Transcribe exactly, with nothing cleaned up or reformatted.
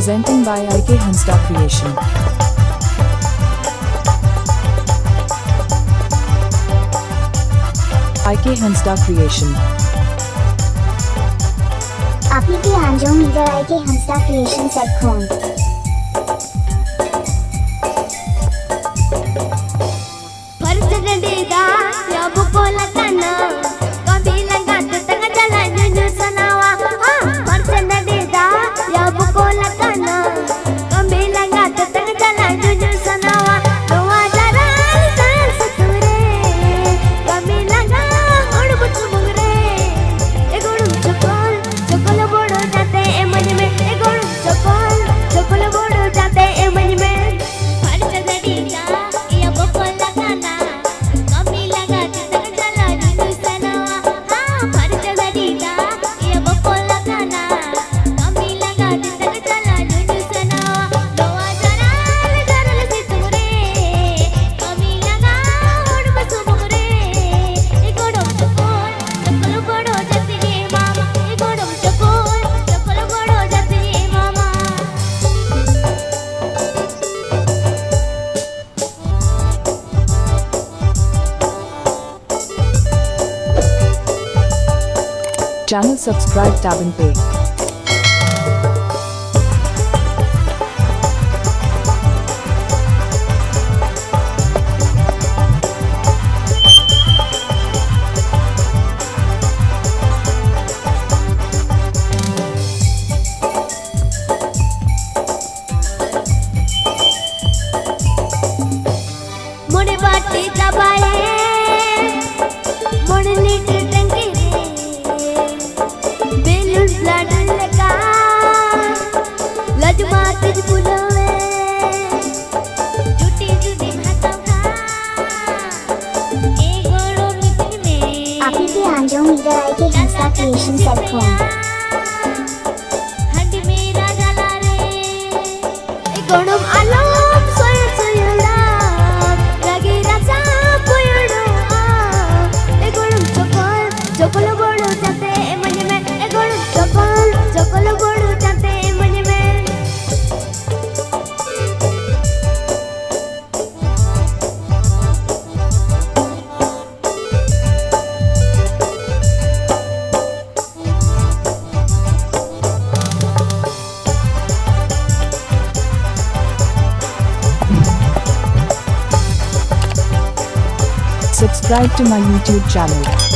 Presenting by I K Hansda Creation. I K Hansda Creation. ᱟᱯᱮ ᱯᱮ ᱟᱸᱡᱚᱢ ᱮᱫᱟ I K Hansda Creation ᱥᱮᱫ ᱠᱷᱚᱱ᱾ ᱯᱷᱟᱨᱪᱟ ᱰᱟᱹᱰᱤ ᱫᱟᱜ ᱭᱟ ᱵᱚᱠᱚᱞ ᱟᱠᱟᱱᱟ, ᱠᱟᱹᱢᱤ ᱞᱟᱸᱜᱟ ᱛᱮ ᱛᱟᱸᱜᱟ ᱡᱟᱞᱟ ᱧᱩᱧᱩ ᱥᱟᱱᱟᱣᱟ᱾ ᱦᱟ, ᱯᱷᱟᱨᱪᱟ ᱰᱟᱹᱰᱤ ᱫᱟᱜ ᱭᱟ ᱵᱚᱠᱚᱞ ᱟᱠᱟᱱᱟ, ᱠᱟᱹᱢᱤ ᱞᱟᱸᱜᱟ ᱛᱮ ᱛᱟᱸᱜᱟ ᱡᱟᱞᱟ ᱧᱩᱧᱩ ᱥᱟᱱᱟᱣᱟ᱾ ᱱᱚᱣᱟ ᱡᱟᱨᱟᱞ ᱡᱟᱨᱟᱞ ᱥᱤᱛᱩᱝ ᱨᱮ, ᱠᱟᱹᱢᱤ ᱞᱟᱸᱜᱟ ᱦᱚᱲᱢᱚ ᱥᱩᱢᱩᱝ ᱨᱮ, ᱮ ᱜᱚᱲᱚᱢ ᱪᱚᱠᱚᱞ, ᱪᱚᱠᱚᱞ ᱵᱚᱲᱚ ᱡᱟᱛᱮ ᱮᱢᱟᱹᱧ ᱢᱮ, ᱮ ᱜᱚᱲᱚᱢ ᱪᱚᱠᱚᱞ, ᱪᱚᱠᱚᱞ ᱵᱚᱲᱚ ᱡᱟᱛᱮ ᱮᱢᱟᱹᱧ ᱢᱮ᱾ ᱯᱷᱟᱨᱪᱟ ᱰᱟᱹᱰᱤ ᱫᱟᱜ ᱭᱟ ᱵᱚᱠᱚᱞ ᱟᱠᱟᱱᱟ, ᱠᱟᱹᱢᱤ ᱞᱟᱸᱜᱟ ᱛᱮ ᱛᱟᱸᱜᱟ ᱡᱟᱞᱟ ᱧᱩᱧᱩ ᱥᱟᱱᱟᱣᱟ᱾ ᱦᱟ, ᱯᱷᱟᱨᱪᱟ ᱰᱟᱹᱰᱤ ᱫᱟᱜ ᱭᱟ ᱵᱚᱠᱚᱞ ᱟᱠᱟᱱᱟ, ᱠᱟᱹᱢᱤ ᱞᱟᱸᱜᱟ ᱛᱮ ᱛᱟᱸᱜᱟ ᱡᱟᱞᱟ ᱧᱩᱧᱩ ᱥᱟᱱᱟᱣᱟ᱾ ᱱᱚᱣᱟ ᱡᱟᱨᱟᱞ ᱡᱟᱨᱟᱞ ᱥᱤᱛᱩᱝ ᱨᱮ, ᱠᱟᱹᱢᱤ ᱞᱟᱸᱜᱟ ᱦᱚᱲᱢᱚ ᱥᱩᱢᱩᱝ ᱨᱮ, ᱮ ᱜᱚᱲᱚᱢ ᱪᱚᱠᱚᱞ, ᱪᱚᱠᱚᱞ ᱵᱚᱲᱚ ᱡᱟᱹᱛᱤ ᱜᱮ ᱢᱟᱢᱟ, ᱮ ᱜᱚᱲᱚᱢ ᱪᱚᱠᱚᱞ, ᱪᱚᱠᱚᱞ ᱵᱚᱲᱚ ᱡᱟᱹᱛᱤ ᱜᱮ ᱢᱟᱢᱟ᱾ Channel subscribe ᱛᱟᱵᱚᱱ ᱯᱮ᱾ ᱢᱚᱬᱮ ᱵᱟᱹᱴᱤ ᱪᱟᱵᱟᱭᱮᱱ, ᱢᱚᱬᱮ ᱞᱤᱴᱟᱨ ᱴᱮᱝᱠᱤ ᱨᱮ, ᱵᱮᱞᱩᱱ ᱵᱞᱟᱰ ᱞᱮᱠᱟ, ᱞᱟᱡᱢᱟ ᱛᱤᱡ ᱵᱩᱞᱟᱹᱣᱮ, ᱪᱩᱴᱤ ᱡᱩᱫᱤᱢ ᱦᱟᱛᱟᱣ ᱠᱷᱟᱱ, ᱮ ᱜᱚᱲᱚᱢ ᱢᱤᱛᱟᱹᱧ ᱢᱮ᱾ ᱟᱯᱮ ᱯᱮ ᱟᱸᱡᱚᱢ ᱮᱫᱟ I K Hansda Creation ᱥᱮᱫ ᱠᱷᱚᱱ᱾ ᱦᱟᱺᱰᱤ ᱢᱮᱨᱟ ᱡᱟᱞᱟ ᱨᱮ, ᱮ ᱜᱚᱲᱚᱢ ᱟᱞᱚᱢ ᱥᱚᱭᱚᱲ ᱥᱚᱭᱚᱲᱟ, ᱨᱟᱜᱤ ᱨᱟᱥᱟ ᱯᱚᱭᱚᱲᱚᱜᱼᱟ᱾ ᱮ ᱜᱚᱲᱚᱢ ᱪᱚᱠᱚᱞ, ᱪᱚᱠᱚᱞ ᱵᱚᱲᱚ ᱡᱟᱛᱮ ᱮᱢᱟᱹᱧ ᱢᱮ, ᱮ ᱜᱚᱲᱚᱢ ᱪᱚᱠᱚᱞ, ᱪᱚᱠᱚᱞ ᱵᱚᱲᱚ ᱡᱟᱛᱮ ᱮᱢᱟᱹᱧ ᱢᱮ᱾ Subscribe to my YouTube channel.